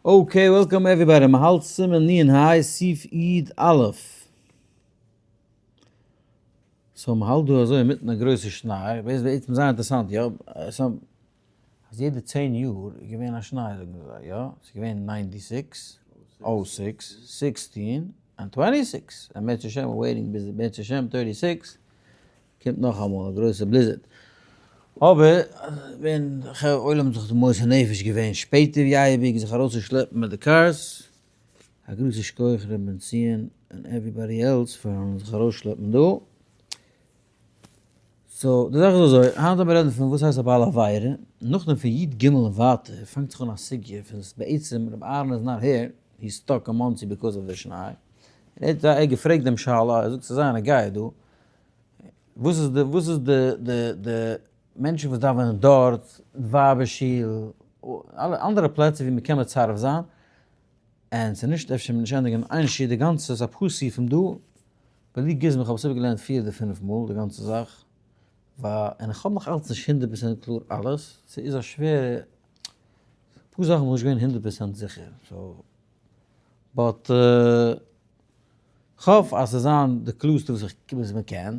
Okay welcome everybody, מ'האלט סימן נ' היי סעיף י' א'. So מ'האלט דא אזוי אינמיטן א גרויסע שניי, וועסט בעצם זייער אינטערעסאנט יא, אז יעדע 10 יאר איז געווען א שניי זאגן זיי יא, ס'איז געווען 96, 06, 16, און 26, און בעז השם waiting ביז בעז השם 36 קומט נאכאמאל א גרויסע blizzard. אבער ווען עולם האט זיך מוסר נפש געווען שפעטער ווי אייביג זיך ארויסצושלעפן מיט די cars, א גרויסע שכוח ר' בן ציון און everybody else פארן זיך ארויסשלעפן דא. So די זאך איז אזוי, היינט וועל מיר רעדן פון וואס הייסט א בעל עבירה, נאכדעם פון י ג און ווייטער פאנגט זיך אן א סוגיא פון בעצם ר' אהרן איז not here, he stuck אין מאנסי because of די שניי, און ער האט געפרעגט דעם שאלה, ער זאגט ס'איז זייער נוגע דא, וואס איז די וואס איז די די די מענטשן וואס דאווענען דארט, ווייבער שול, אלע אנדערע פלעצער ווי מ'קען מצרף זיין, און ס'איז נישט אפשר נישט ענדיגן איין שיעור די גאנצע ס'איז אפאר סעיפים דא, בלי גוזמא איך האב עס איבערגעלערנט פיר אדער פינף מאל די גאנצע זאך, ווייל און איך האב נאך אלץ נישט 100% קלאר אלעס, ס'איז א שווערע, אפאר זאכן בין איך נישט געווען 100% זיכער, so but כ'האף אז ס'זאל זיין די קלארסטע וואס איך וואס מ'קען.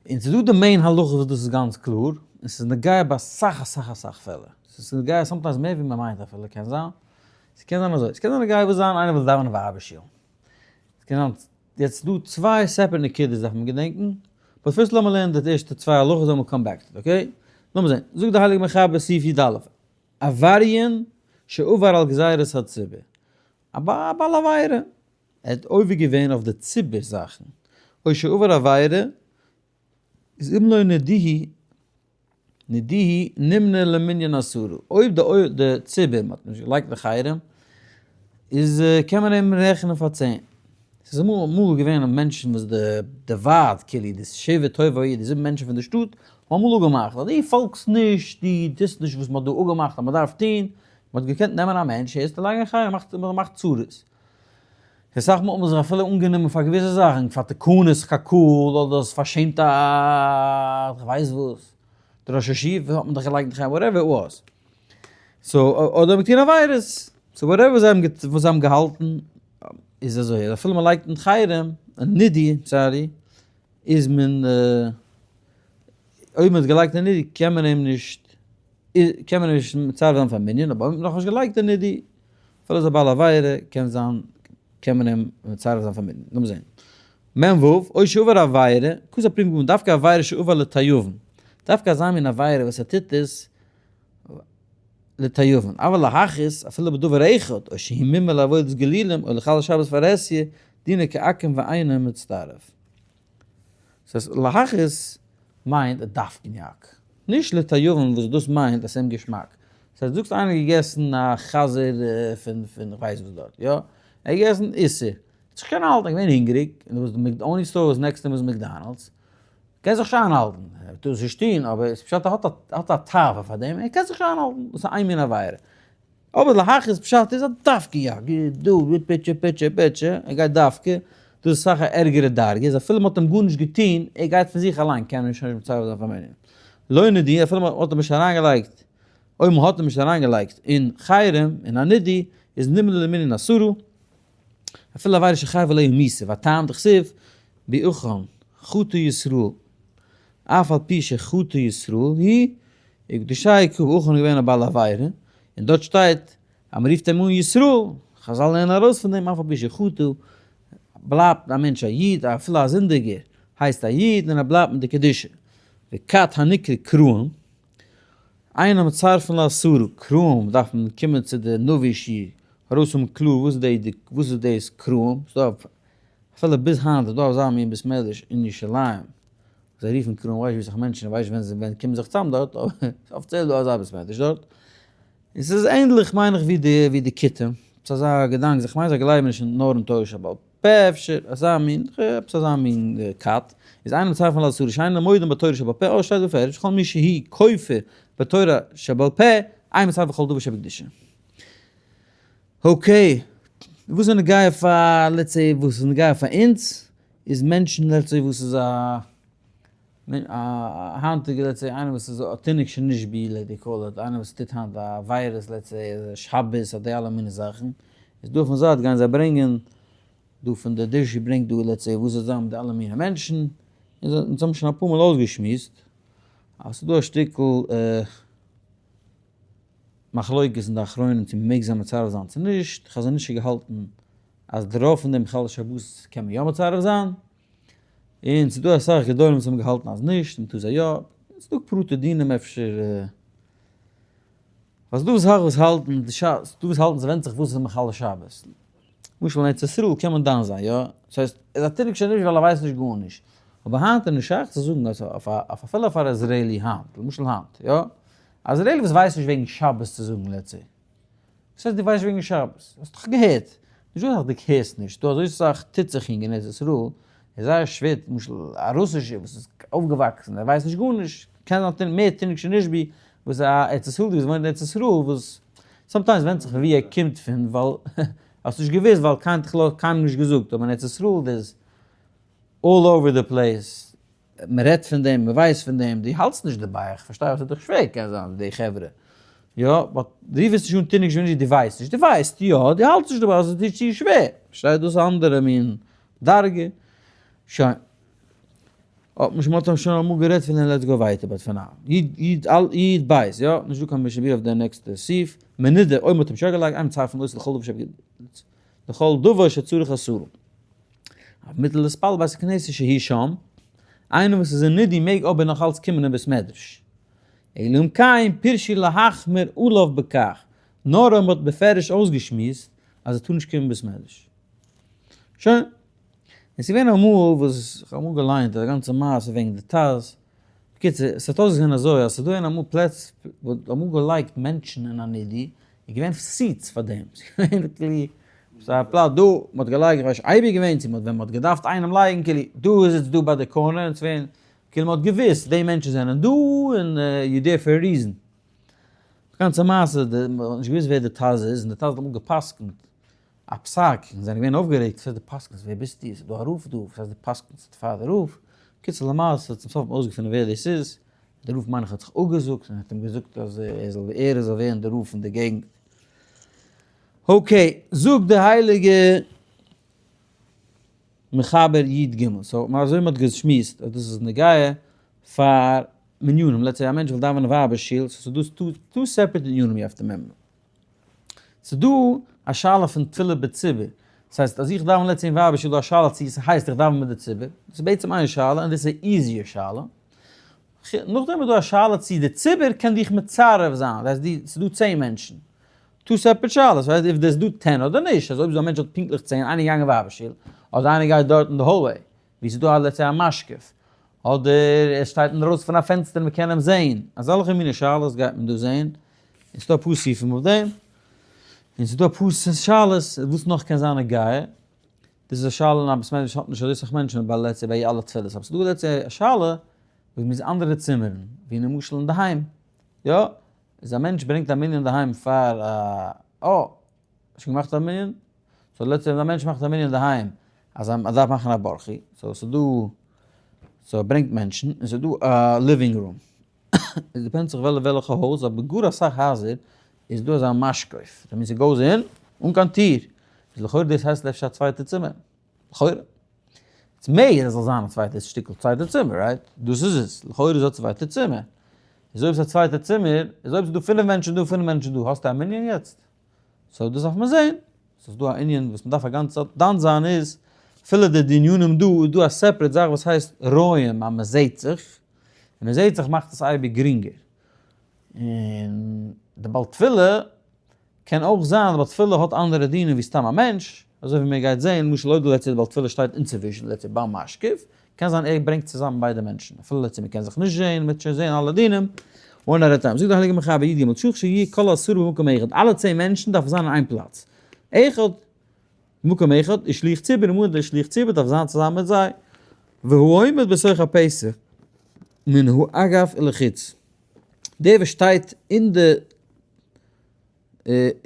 און ס'איז דא די main הלכה וואס דאס איז גאנץ קלאר, און ס'איז נוגע ביי אסאך אסאך אסאך פעלער. ס'איז נוגע sometimes מער ווי מ'מיינט אפילו, קען זיין. ס'קען זיין אזוי, ס'קען זיין נוגע וואס זיין איינער וויל דאווענען ווייבער שול. ס'קען זיין, יעצט ס'דא צוויי separate נקודות דארף מען געדענקן, but first לאמיר לערנען די ערשטע צוויי הלכות then we'll come back to it, okay? לאמיר זען, זאגט די הייליגע מחבר סעיף י א, עבריין שעבר על גזירת הציבור, א בעל עבירה, ער האט עובר געווען אויף די ציבור זאכן, או שעבר עבירה איז אם לא נידוהו נידוהו נמנה למנין עשרה, אויב די ציבור מען האט נישט געלייגט די חרם איז קען מען אים רעכענען פאר 10. ס'איז אמאל אמאל געווען מענטשן וואס די די ועד כאילו די שבע טובי העיר די זיבן מענטשן פון די שטאט האבן אמאל אפגעמאכט אז דו פאלגסט נישט דו טוסט נישט וואס מען האט דא אפגעמאכט אז מען דארף טון, מען האט געקענט נעמען א מענטש הערסט און לייגן אין חרם מאכט מאכט צרות. אסאך מאל האט מען זיך אפילו אנגענומען פאר געוויסע זאכן, פאר תקנות קק"ל אדער האסט פארשעמט א כ'ווייס וואס, די ראש ישיבה האט מען דיך געלייגט אין חרם whatever it was. So אדער האט מען געטון עבירות, so whatever זיי האבן וואס זיי האבן געהאלטן איז אזוי אז אפילו מען לייגט אין חרם, אין נידוי, sorry, איז מען אויב מען האט געלייגט אין נידוי קען מען אים נישט קען מען נישט מצרף זיין פאר מנין, אבער אויב מען האט נאכנישט געלייגט די נידוי, אפילו איז א בעל עבירה, קען זיין קען מען אים מצרף זיין פאר מנין. לאמיר זען. מ ו, או שעבר עבירה, כתב פרי מגדים, דווקא עבירה שעבר לתיאבון. דווקא אזא מין עבירה וואס ער טוט עס לתיאבון. אבל להכעיס, אפילו בדבר אחד, או שהוא מומר לעבודת גלילים, או לחלל שבת בפרהסיא, דינו כעכו"ם ואינו מצטרף. ס'הייסט להכעיס מיינט דווקא'ניאק. נישט לתיאבון וואס דאס מיינט אז ס'איז אים געשמאק. ס'הייסט זאגסט איינער האט געגעסן א חזיר פון פון כ'ווייס וואס דארט, יא? ער האט געגעסן איסור. ער האט זיך קענען האלטן, ער איז געווען הונגעריג, און דאס די only store וואס next אים איז McDonald's. קען זיך שוין איינהאלטן. ער טאר עס נישט טון, אבער ס'פשט ער האט א האט א תאווה פאר דעם, ער קען זיך שוין איינהאלטן. דאס איז איין מין עבירה. אבער להכעיס פשט איז א דווקא יא, דא פיטשע פיטשע פיטשע, ער גייט דווקא, דאס איז אסאך א ערגערע דרגה, איז אפילו מ'האט אים גארנישט געטון, ער גייט פון זיך אליין קען מען שוין נישט מצרף זיין פאר מנין. לא נידוהו, אפילו מ'האט אים נישט אריינגעלייגט, אויב מ'האט אים נישט אריינגעלייגט אין חרם, אין א נידוי, איז נמנה למנין עשרה, אפילו עבירה שחייב עליה מיתה, והטעם דכתיב, בעכן, חטא ישראל, אף על פי שחטא ישראל היא, וקדושי ק בעכן איז געווען א בעל עבירה, און דארט שטייט אז מען רופט אים אן ישראל, חזל לערנען ארויס פון דעם אף על פי שחטא, בלייבט א מענטש א איד, אפילו א זינדיגער הייסט א איד און ער בלייבט מיט די קדושה. וכת הנקרא קראים, אינם מצטרפין לעשרה, קראים דארף מען קומען צו די נביא שי' ארויס האבן קלאר וואס איז דאס קראים, ס'דא אפילו ביז היינט איז דא אזא מין בית מדרש אין ירושלים, זיי רופן קראים, ווייס ווי סאך מענטשן, ווייס ווען זיי ווען קומען זיך צאם דארט, אבער אפיציעל איז דא אזא בית מדרש דארט, און ס'איז ענדליך מיין איך ווי די ווי די כותים, ס'איז אזא געדאנק, איך מיין זיי גלייבן נישט נאר אין תורה שבעל פה אפשר, אזא מין, עפעס אזא מין כת, איז אינם מצטרפין לעשרה שאינם מודים בתורה שבעל פה, אוי שטייט בפירוש, כל מי שהוא כופר בתורה שבעל פה, אין מצטרף לכל דבר שבקדושה. Okay, וואס איז נוגע פאר let's say וואס איז נוגע פאר אונז, איז מענטשן let's say וואס איז א. א היינטיגע let's say איינער וואס איז א תינוק שנשבו like they call it, איינער וואס טוט היינט א וויירוס let's say שבת אדער די אלע מיני זאכן, איז דא אויפן זייט גייען זיי ברענגען דא פון די דרשו ברענגט דא let's say וואס זאל זיין מיט די אלע מיני מענטשן, אונז האבן שוין אפאר מאל אויסגעשמועסט אז ס'איז דא א שטיקל מחלוקת אין די אחרונים צו מ'מעג זיי מצרף זיין צו נישט, חזון איש האט געהאלטן אז די רוב פון די מחללי שבת קען מען יא מצרף זיין, און ס'איז דא אסאך גדולים וואס האבן געהאלטן אז נישט, מ'טאר זיי יא, ס'איז דא פרטי דינים אפשר, ווייל ס'איז דא אסאך וואס האלטן, ס'איז דא וואס האלטן ס'ווענדט זיך וואס איז מחלל שבת, למשל אין ארץ ישראל קען מען דן זיין יא, ס'הייסט ער איז א תינוק שנשבה ווייל ער ווייסט נישט גארנישט, אבער היינט איז נישט שייך צו זאגן אז אויף אפילו אויף א איזרעילי היינט, למשל היינט יא, א איזרעילי וואס ווייסט נישט וועגן שבת צו זאגן let's say, וואס הייסט דו ווייסט וועגן שבת? האסט דאך געהערט, נישט דא אזאך דו הערסט נישט, דא אזוי סאך טוט זיך אין ארץ ישראל, איז זייער שווער, למשל א רוסישער וואס איז אויפגעוואקסן ער ווייסט נישט גארנישט, קען זיין מער תינוק שנשבו וואס א ארץ ישראל'דיגער וואס וואוינט אין ארץ ישראל וואס sometimes ווענדט זיך פון ווי ער קומט פון ווייל האסט נישט געוואוסט ווייל קיין האט קיינמאל נישט געזאגט אבער אין ארץ ישראל איז all over the place מען רעדט פון דעם מען ווייסט פון דעם דו האלטסט נישט דערביי איך פארשטיי אז ס'איז דיך שווער קען זיין די חברה יא but דו רופסט נישט אן תינוק שנשבה דו ווייסט נישט דו ווייסט יא דו האלטסט נישט דערביי אז עס איז דיר צו שווער פארשטייסט דאס איז א אנדערע מין דרגה שוין. האט מען שוין שוין אמאל גערעדט פון דעם let's go ווייטער but for now. י בית יא, נישט דא קיין משנה ברורה אויף די נעקסטע סעיף, מנודה אויב מ'האט אים שוין געלייגט אין מצרפין אותו לכל דבר לכל דבר שצריך עשרה. אבער מותר להתפלל בבית הכנסת שהי' שם, איינער וואס איז אין נידוי מעג אבער נאך אלץ קומען אין בית מדרש. אלא אם כן פירשו להחמיר עליו בכך, נאר אויב מ'האט בפירוש אויסגעשמועסט אז ער טאר נישט קומען בית מדרש. שוין. און ס'איז געווען אמאל וואס איך האב אמאל געליינט א גאנצע מעשה וועגן די טז, בקיצור, ס'האט אויסגעזען אזוי אז ס'איז דא אין אמאל פלעץ וואס האט אמאל געלייגט מענטשן אין א נידוי, איז געווען seats פאר דעם, ס'איז געווען כאילו ס'איז א פלאץ דא, מ'האט געלייגט, איך ווייס נישט אייביג געווען צו מ'האט ווען מ'האט געדארפט איינעם לייגן כאילו דא זיצט דא ביי די corner און ס'ווען כאילו מ'האט געוואוסט די מענטשן זענען דא און you there for a reason. די גאנצע מעשה, מ'האט נישט געוואוסט ווער די טז איז, און די טז האט אמאל גע'פסק'נט א פסק, און זענען געווען אויפגערעגט, וואס הייסט דו פסק'נסט, ווער ביסטו, עס איז דא א רב דא, וואס הייסט דו פסק'נסט פאר די רב, קיצור למעשה צום סוף האט מען אויסגעפונען ווער דאס איז, דער רב מיין איך האט זיך אפגעזאגט און האט אים געזאגט אז ער זאל ער זאל ווערן דער רב פון די געגנט. okay, זאגט די הייליגע מחבר י ג, so אזוי מען האט געשמועסט אז דאס איז נוגע פאר מנינים, let's say א מענטש וויל דאווענען ווייבער שול, so ס'איז דא two separate ענינים you have to remember. ס'דא א שאלה פון תפילה בציבור, דאס הייסט אז איך דאווען let's say אין ווייבער שול איז דא א שאלה צו ס'הייסט איך דאווען מיט די ציבור, דאס איז בעצם איין שאלה און דאס איז א easier שאלה. נאכדעם איז דא א שאלה צו די ציבור קען דיך מצרף זיין, דאס הייסט די ס'איז דא צען מענטשן, two separate שאלות, ס'הייסט if ס'איז דא ten אדער נישט, אז אויב איז דא א מענטש האט פונקטליך צען, איינער געגאנגען ווייבער שול, אדער איינער גייט דארט אין די hallway, ווי ס'איז דא א let's say א משקוף, אדער ער שטייט אינדרויסן פון א פענסטער און מ'קען אים זעהן, אזעלכע מיני שאלות גייט מען דא זעהן, און ס'דא אפאר סעיפים אויף דעם, און ס'דא אפאר שאלות וואס נאך קען זיין נוגע, דאס איז א שאלה אין א בית מדרש האט נישט אזוי סאך מענטשן ביי let's say ביי אלע תפילות, אבער ס'דא let's say א שאלה וואס מ'איז אנדערע צימערן, ווי למשל אינדערהיים, יא, איז א מענטש ברענגט א מנין אינדערהיים פאר א, אה, שוין געמאכט א מנין? so let's say ווען א מענטש מאכט א מנין אינדערהיים אז ער דארף מאכן א ברכי, so ס'איז דא, so ער ברענגט מענטשן, און ס'איז דא א living room, עס depend זיך וועלכע הויז, אבער גאר אסאך הייזער איז דא אזא משקוף, that means ס'גאוס אין אן קיין טיר, איז לכאורה דאס הייסט אפשר א צווייטע צימער, לכאורה. איטס מער עס זאל זיין א צווייטע שטיקל צווייטע צימער, right? דאס איז עס, לכאורה איז א צווייטע צימער. איז אויב ס'איז א צווייטע צימער, איז אויב ס'איז דא פינף מענטשן דא פינף מענטשן דא, האסטו א מנין יעצט? so דאס דארף מען זעהן. ס'איז דא א ענין וואס מ'דארף א גאנצע צייט דן זיין איז, אפילו די דינינים דא איז דא א separate זאך וואס הייסט רואים אז מ'זעהט זיך, און מ'זעהט זיך מאכט עס אייביג גרינגער. און די בעל תפילה קען אויך זיין די בעל תפילה האט אנדערע דינים ווי סתם א מענטש, אזוי ווי מען גייט זעהן, למשל אויב די let's say די בעל תפילה שטייט אינצווישן, let's say ביים משקוף, קען זיין ער ברענגט צוזאמען ביידע מענטשן, אפילו let's say מען קען זיך נישט זעהן, מען וועט שוין זעהן אלע דינים, one at a time. זאגט די הייליגע מחבר י ג צריך שיהיו כל העשרה במקום אחד, אלע צען מענטשן דארפן זיין אין איין פלאץ, אחד במקום אחד, איז שליח ציבור, און דער שליח ציבור דארף זיין צוזאמען מיט זיי, והוא עומד בתוך הפתח מן האגף ולחוץ, דער וואס שטייט אין די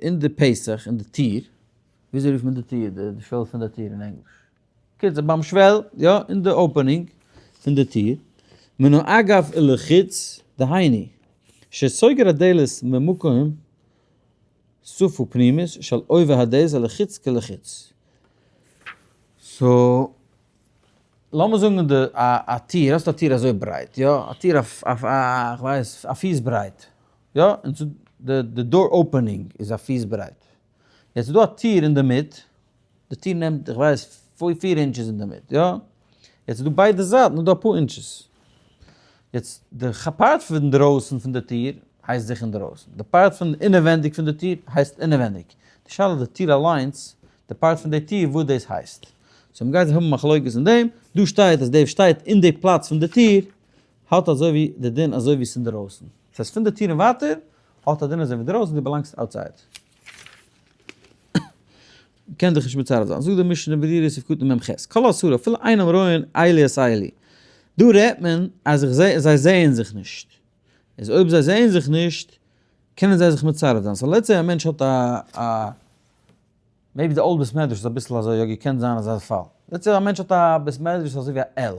אין די פתח, אין די טיר, וויאזוי רופט מען די טיר, די שוועל פון די טיר אין ענגליש? קיצור ביים שוועל, יא, אין די opening פון די טיר. מן האגף ולחוץ, דהיינו, שסוגר הדלת ממקום שפה פנימית של עובי הדלת ולחוץ כלחוץ. so, לאמיר זאגן די א טיר, האסט א טיר אזוי ברייט, יא? א טיר אויף א, כ'ווייס, א פיס ברייט, יא? און די door opening איז א פיס ברייט. יעצט איז דא א טיר אינדערמיט, די טיר נעמט, איך ווייס, פיר inches אינדערמיט, יא? יעצט איז דא ביידע זייטן איז דא אפאר inches. יעצט די part פון אינדרויסן פון די טיר הייסט זיך אינדרויסן, די part פון אינעווענדיג פון די טיר הייסט אינעווענדיג. די שאלה איז די טיר אליינס, די part פון די טיר וואס דאס הייסט. so מ'גייט האבן מחלוקת אין דעם, דא שטייט אז דער שטייט אין די פלאץ פון די טיר האט אזוי ווי די דין אזוי ווי ס'אינדרויסן. דאס הייסט פון די טיר און ווייטער האט א דין אזוי ווי דרויסן, דו באלאנגסט outside. קען דיך נישט מצרף זיין. זאגט די משנה ברורה סעיף קטן מ ח, כל עשרה אפילו אינם רואין אלו את אלו. דא רעדט מען אז איך זע זיי זעען זיך נישט. איז אויב זיי זעען זיך נישט קענען זיי זיך מצרף זיין. so let's say א מענטש האט א א maybe די old בית מדרש איז אביסל אזוי יא געקענט זיין אזא פאל. let's say א מענטש האט א בית מדרש אזוי ווי א L.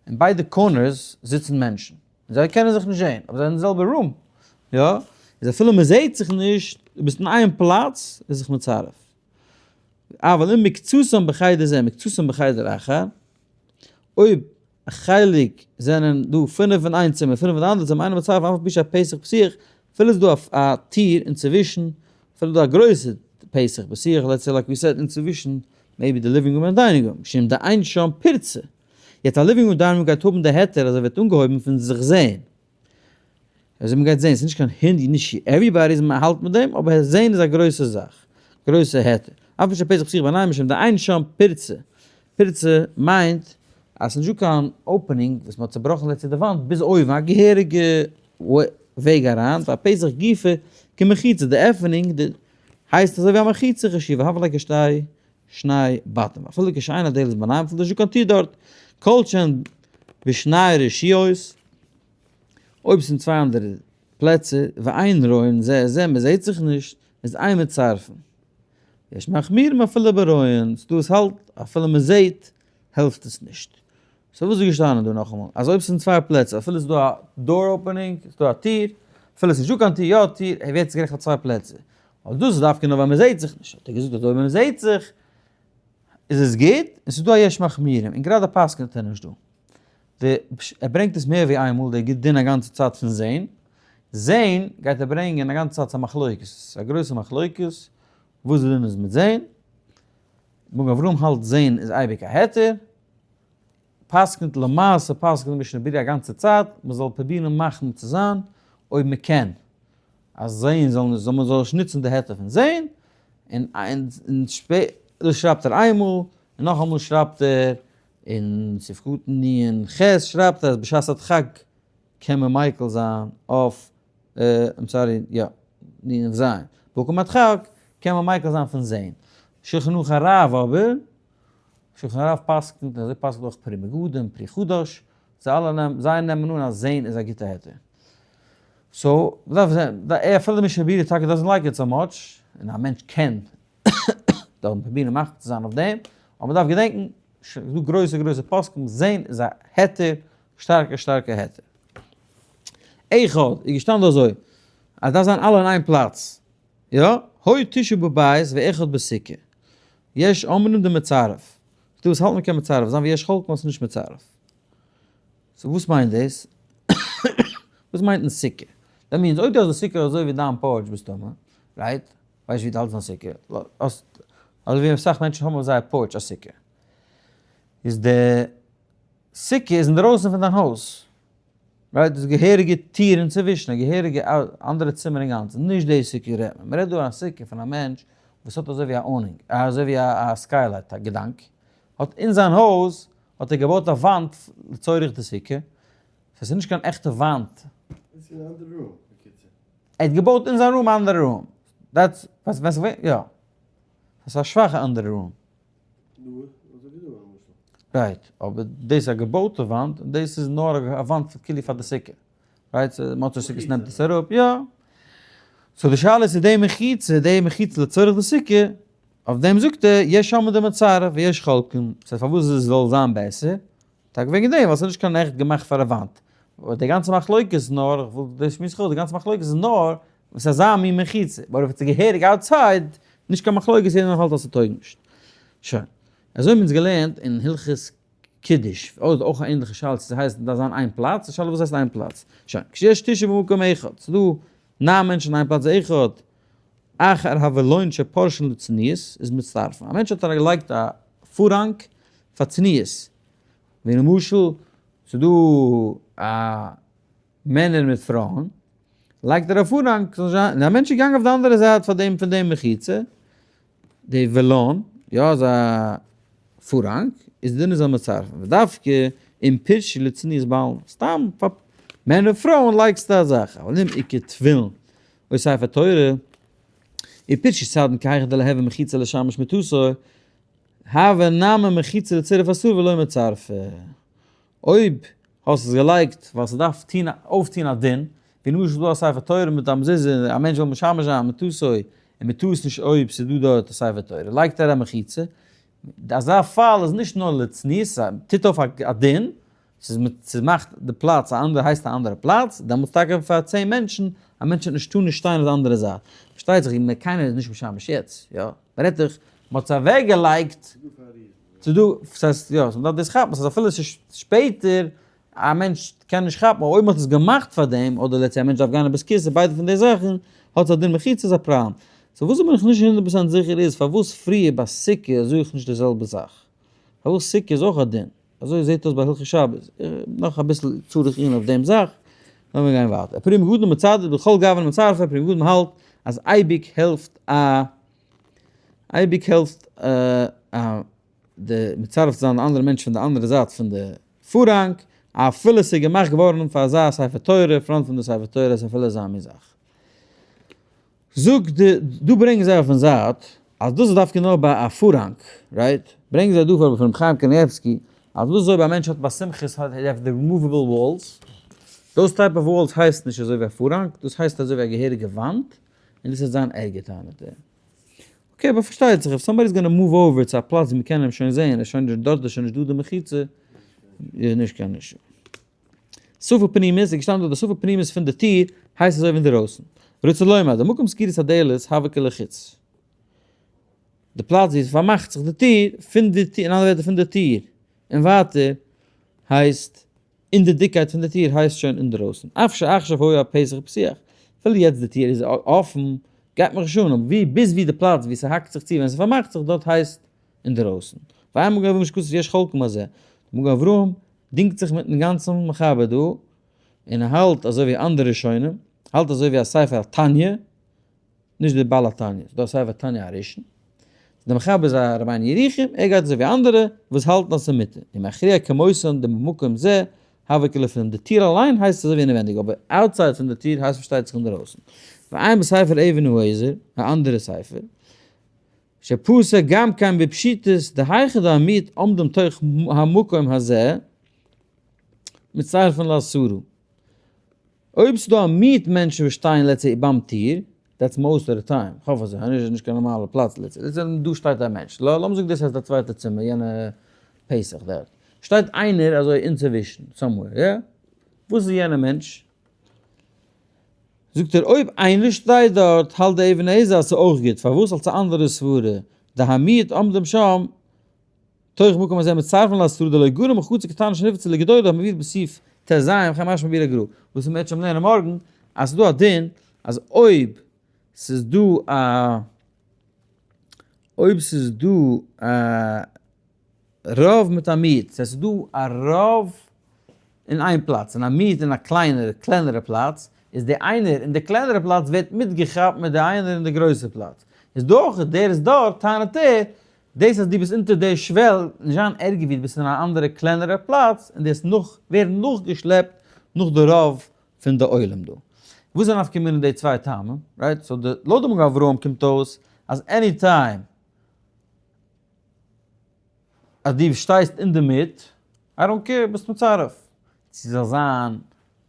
אין ביידע corners זיצן מענטשן. זיי קענען זיך נישט זעהן, אבער זיי זענען אין די זעלבע room, יא? איז אפילו מען זעהט זיך נישט, דו ביסט אין איין פלאץ, איז זיך מצרף. אבל אם מקצתם בחדר זה מקצתם בחדר אחר, אויב א חלק זענען דא פינף אין איין צימער, פינף אין די אנדערע צימער, אינו מצרף אף על פי שהפתח פתוח, אפילו איז דא א טיר אינצווישן, אפילו איז דא א גרויסע פתח פתוח, let's say like we said אינצווישן, maybe די living room און dining room, משום דאין שם פירצה. יעצט א living room dining room גייט האבן די היתר אז ער ווערט אנגעהויבן פון זיך זעהן. אזוי מען גייט זעהן, ס'איז נישט קיין הינט נישט everybody איז האלט מיט דעם, אבער זעהן איז א גרויסע זאך, גרויסע היתר. אף על פי שהפתח פתוח ביניהם משום דאין שם פירצה. פירצה מיינט אז ס'איז נישטא קיין opening וואס מ'האט צובראכן לעצטע די וואנט ביז אויבן, א געהעריגע וועג אריין, והפתח גופא כמחיצה, די עפענונג די הייסט אזוי ווי א מחיצה חשיבה, הוה ליה כשתי שני בתים, אפילו כשאין הדלת ביניהם, אפילו נישטא קיין טיר דארט, כל שהן בשני רשויות, אויב ס'איז אין צוויי אנדערע פלעצער, ואין רואין זה את זה, מ'זעהט זיך נישט, איז אין מצרפין. יש מחמירים אפילו ברואין, ס'דא וואס האלט אפילו מ'זעהט העלפט עס נישט. so וואס איז געשטאנען דא נאכאמאל? אז אויב ס'איז אין צוויי פלעצער, אפילו ס'איז דא א door opening, ס'איז דא א טיר, אפילו ס'איז נישטא קיין טיר, יא טיר, ער ווערט גערעכנט פאר צוויי פלעצער. אבער דאס איז דווקא נאר ווען מ'זעהט זיך נישט. האט ער געזאגט אז אויב מ'זעהט זיך איז עס גוט, און ס'איז דא א יש מחמירים, און גראדע פסק'נט ער נישט דא. די, ער ברענגט עס מער ווי איינמאל, די דין א גאנצע צייט פון זעהן. זעהן גייט ער ברענגען א גאנצע צייט ס'איז א מחלוקת, ס'איז א גרויסע מחלוקת וואס די דין איז מיט זעהן. מגן אברהם האלט זעהן איז אייביג א היתר, פסק'נט למעשה פסק'נט משנה ברורה א גאנצע צייט מען זאל פרובירן מחמיר צו זיין אויב מען קען, אז זעהן זאל נישט זאל מען זאל נישט נוצן די היתר פון זעהן, און און דאס שרייבט ער איינמאל, און נאכאמאל שרייבט ער אין סעיף קטן נ ח שרייבט ער אז בשעת הדחק קען מען מיקל זיין אויף I'm sorry, יא, נ ז, במקום הדחק קען מען מיקל זיין פון זעהן. שולחן ערוך הרב אבער, שולחן הרב פסק'נט, און אזוי פסק'נט אויך פרי מגדים, פרי חדש, זיי אלע נעמען, זיי נעמען אן אז זעהן איז א גוטע היתר. so, מ'דארף זעהן, אפילו די משנה ברורה טאקע doesn't like it so much, און א מענטש קען דארף מען פרובירן מחמיר צו זיין אויף דעם, אבער מ'דארף געדענקן, ס'איז דא גרויסע גרויסע פוסקים, זעהן איז א היתר, שטארקע שטארקע היתר. אחד, איז געשטאנען דא אזוי, אז דארף זיין אלע אין איין פלאץ, יא, היו תשעה בבית ואחד בסוכה, יש אומרים דמצרף, ס'דא וואס האלטן מ'קען מצרף זיין ויש חולקין אז ס'איז נישט מצרף. so וואס מיינט דאס? וואס מיינט אין סוכה? that means אויב דו האסט די סוכה אזוי ווי דיין porch מסתמא, right? ווייסט ווי דו האלטסט דיין סוכה? האסט, אזוי ווי אסאך מענטשן האבן אויף זייער porch א סוכה. איז די סוכה איז אינדרויסן פון דיין הויז. right? דאס געהעריגע טיר אינצווישן, א געהעריגע אנדערע צימער אינגאנצן, נישט די סוכה רעדט מען. מ'רעדט דא א סוכה פון א מענטש וואס האט אזוי ווי א awning, אזוי ווי א skylight, א געדאנק, האט אין זיין הויז האט ער געבויט א וואנט לצורך די סוכה, סאו ס'איז נישט קיין עכטע וואנט. עס איז אן אנדערע room, בקיצור. ער האט געבויט אין זיין room א אנדערע room. that's, ווען ס'איז יא. ס'איז א שוואכע אנדערע room. נו, אזוי ווי דא למשל. right, אבער דאס איז א געבויטע וואנט, און דאס איז נאר א וואנט כאילו פאר די סוכה. right, סאו מוצאי סוכות נעמט עס אראפ, יא. so די שאלה איז צו די מחיצה, די מחיצה לצורך די סוכה, אויף דעם זאגט ער, יש אומרים דמצרף ויש חולקין. so פארוואס עס זאל זיין בעסער? טאקע וועגן דעם, ווייל ס'איז נישט קיין עכט געמאכט פאר א וואנט. אבער די גאנצע מחלוקת איז נאר, איך וויל דאס שמועס איך אויס, די גאנצע מחלוקת איז נאר ווען ס'איז אזא מין מחיצה. אבער אויב ס'איז געהעריג outside, נישט קיין מחלוקת, יעדער האלט אז ס'טויג נישט. שוין. אזוי האבן אונז געלערנט אין הלכות קידוש. אויך אויך א ענליכע שאלה צו ס'הייסט דארף זיין איין פלאץ, די שאלה וואס הייסט איין פלאץ. שוין. כשיש תשעה במקום אחד, ס'איז דא ניין מענטשן אין איין פלאץ, אחד אחר הוילון שפורשין לצניעות איז מצטרפין. א מענטש האט אריינגעלייגט א פארהאנג פאר צניעות, ווי למשל ס'איז דא א מענער מיט פרויען, לייגט ער א פארהאנג, זאל נישט זיין, און א מענטש איז געגאנגען אויף די אנדערע זייט פאר דעם פון דעם מחיצה, די וילון, יא אזא פארהאנג, איז דינער זאל מצרפן, ודווקא אם פירשו לצניעות בעלמא, סתם פאר מענער און פרויען לייגסטו א זאך, אבל אם איכא תפילין או ספר תורה, ופירשו סדין כהיכא דלהוי מחיצה לשמש מטתו, הוה נמי מחיצה לצירוף אסור ולא מצרפה. אויב האסט עס געלייגט ווייל ס'דארף טון אויפטון א דין, ווי למשל ס'דא א ספר תורה מיט א מזוזה און א מענטש וויל משמש זיין מטתו און מ'טאר עס נישט אויב ס'איז דא דארט א ספר תורה לייגט ער א מחיצה, אזא פאל איז נישט נאר לצניעות, ס'טוט אויף א דין, ס'מאכט די פלאץ א אנדערע הייסט א אנדערע פלאץ, דעמאלטס טאקע פאר 10 מענטשן, א מענטש וועט נישט טאר נישט שטיין אויף די אנדערע זייט, פארשטייט זיך קיינער איז נישט משמש יעצט, יא, מ'רעדט דאך מ'האט עס אוועק געלייגט, ס'איז דא, ס'הייסט יא, מ'דארף דאס כאפן, ס'איז אפילו ס'איז שפעטער, א מענטש קען נישט כאפן, אבער אויב מ'האט עס געמאכט פאר דעם, אדער let's say א מענטש דארף גיין אין בית כסא, ביידע פון די זאכן, האט עס א דין מחיצה איז א פראבלעם. so וואס איך בין נישט הונדערט פראצענט זיכער איז פארוואס פריער ביי סוכה זאג איך נישט די זעלבע זאך? פארוואס סוכה איז אויך א דין? אזוי זעט אויס ביי הלכות שבת. נאך אביסל צריך עיון אויף דעם זאך, לאמיר גיין ווייטער. פרי מגדים מצדד בכל גוון מצרפה, פרי מגדים האלט אז אייביג העלפט א אייביג העלפט א די מצרף צו זיין די אנדערע מענטש פון די אנדערע זייט פון די פארהאנג, אפילו ס'איז געמאכט געווארן פאר אזא ספר תורה, front פון די ספר תורה איז אפילו אזא מין זאך. זאגט די, דא ברענגען זיי אויפן זייט אז דאס איז דווקא נאר ביי א פארהאנג, right? ברענגען זיי דא פאר פון רבי חיים קניבסקי אז דאס איז אויב א מענטש האט ביי שמחות האט ער די רימאוועבל וואלס, דאס type of walls הייסט נישט אזוי ווי א פארהאנג, דאס הייסט אזוי ווי א געהעריגע וואנט, און דאס וועט זיין ערגער טענה'ט ער. okay אבער פארשטייט זיך if somebody is gonna move over צו א פלאץ ווי מ'קען אים שוין זעהן, איז שוין דארט איז שוין נישט דא די מחיצה, איז נישט קיין issue. שפה פנימית איז געשטאנען דא די שפה פנימית פון די טיר הייסט אזוי ווי אינדערויסן. רוצה לומר, די מקום סגירת הדלת הווה כלחוץ. די פלאץ ווי עס פארמאכט זיך די טיר, פון די טיר, אין אנדערע ווערטער פון די טיר און ווייטער הייסט אין די דיקקייט פון די טיר הייסט שוין אינדערויסן. אף שעכשיו היה הפתח פתוח. אפילו יעצט די טיר איז אפן, גייט מיך נישט אן, אבער ווי ביז ווי די פלאץ ווי ס'האקט זיך צו ווען ס'פארמאכט זיך דארט הייסט אינדערויסן. ועיין מגן אברהם שכתב יש חולקים על זה. די מגן אברהם דינגט זיך מיטן גאנצן מחבר דא, און ער האלט אזוי ווי אנדערע ראשונים, האלט אזוי ווי א ספר התניא, נישט דער בעל התניא, ס'איז דא א ספר תניא הראשון, דער מחבר איז א רבינו ירוחם, ער גייט אזוי ווי אנדערע וואס האלטן אז ס'איז מותר, און מכריע כמותן דבמקום זה הוה כלפנים, די טיר אליין הייסט אזוי ווי אינעווענדיג, אבער outside פון די טיר הייסט פארשטייט זיך אינדערויסן. ועיין בספר אבן העזר, א אנדערע ספר, שפסק גם כן בפשיטות דהיכא דהמיעוט עומדים תוך המקום הזה מצטרפין לעשרה. אויב ס'דא א מיעוט מענטשן וואס שטייען let's say ביים טיר, that's most of the time, כ'האף אזוי, אז נישט איז נישט קיין נארמאלע פלאץ let's say, let's say דא שטייט א מענטש, לאמיר זאגן דאס הייסט א צווייטע צימער יענע פתח דארט, שטייט איינער אזוי אינצווישן somewhere, יא? וואס איז יענע מענטש? זאגט ער אויב איינער שטייט דארט האלט די אבן העזר אז ס'איז אויך גוט, פארוואס אלס א אנדערע סברה, דהמיעוט עומדים שם תוך מקום הזה מצטרפין לעשרה דלא גרע מחצר קטנה שנפרצה לגדולה המבואר בסעיף ט"ז וכן משמע ביר הגר"א, וואס מ'וועט שוין לערנען מארגן אז ס'איז דא א דין אז אויב ס'איז דא א אויב ס'איז דא א רוב מיט א מיעוט, ס'הייסט ס'איז דא א רוב אין איין פלאץ און א מיעוט אין א קליינערע קלענערע פלאץ, איז די איינער אין די קלענערע פלאץ ווערט מיטגעכאפט מיט די איינער אין די גרויסע פלאץ. איז דא אויך דער איז דארט טענה'ט ער, דאס אז דו ביסט אונטער די שוועל נישט זיין ערגער ווי דו ביסט אין א אנדערע קלענערע פלאץ און דאס נאך ווערן נאכגעשלעפט נאך די רוב פון די עולם דא. וואס איז א נפקא מינה אין די צוויי טעמים? right? so די לויט די מגן אברהם קומט אויס אז any time אז דו שטייסט אינדערמיט, I don't care, ביסט מצרף. צו זאל זיין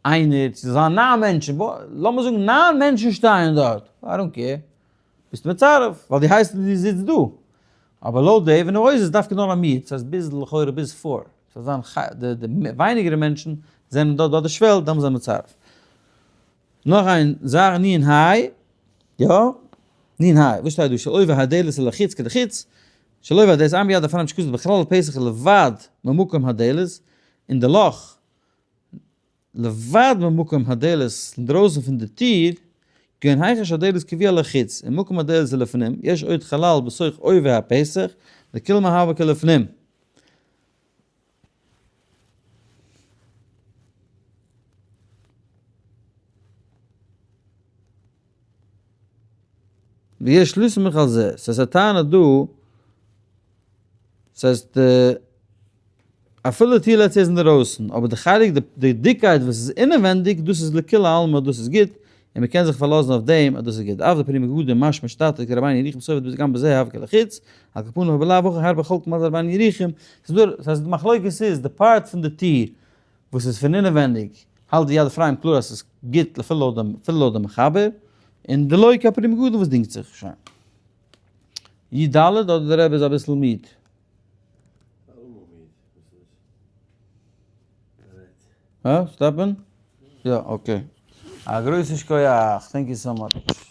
איינער, צו זאל זיין ניין מענטשן, לאמיר זאגן ניין מענטשן שטייען דארט, I don't care, ביסט מצרף, ווייל דו הייסט אז דו זיצט דא. אבער לויט די אבן העזר איז דווקא נאר א מיעוט, ס'הייסט ביז לכאורה ביז פאר. ס'זאל זיין די ווייניגערע מענטשן זענען דארט ביי די שוועל, דאן זענען מצרף. נאך איין זאך, נין היי, יא? נין היי, וואס שטייט דא? של עובר הדלת אל החוץ כדחוץ, של עובר הדלת עם ביד הפנים שכתוב בכלל פסח לבד ממקום הדלת, אין די לאך לבד ממקום הדלת, אינדרויסן פון די טיר, כגון היכן שהדלת קבוע לחוץ, און מקום הדלת לפנים, יש עוד חלל בתוך עובי הפתח, לכולי עלמא הוי כלפנים. ויש לסמוך על זה, ס'הייסט א טענה דא, ס'הייסט אפילו די טיר לעצט איז אינדערויסן, אבער די חלק די דיקקייט וואס איז אינעווענדיג דאס איז לכולי עלמא דאס איז גוט, און מ'קען זיך פארלאזן אויף דעם אז דאס איז גוט, אף די פרי מגדים משמע שטאטע כרבינו ירוחם סופר דאס גם בזה הוה כלחוץ, על כל פנים ובלאו הכי הרבה חולקים על רבינו ירוחם, ס'איז דא, ס'הייסט די מחלוקת איז די part פון די טיר וואס איז פון אינעווענדיג, האלט די יד אפרים קלאר אז ס'איז גוט אפילו לויט דעם אפילו לויט דעם מחבר, און די לוי' כפרי מגדים וואס דינגט זיך שוין. י ד אדער די רבי איז אביסל מיד? אלעמאל מיד, וואס איז? הא? stop ען? יא okay. א גרויסע שכוח, thank you so much.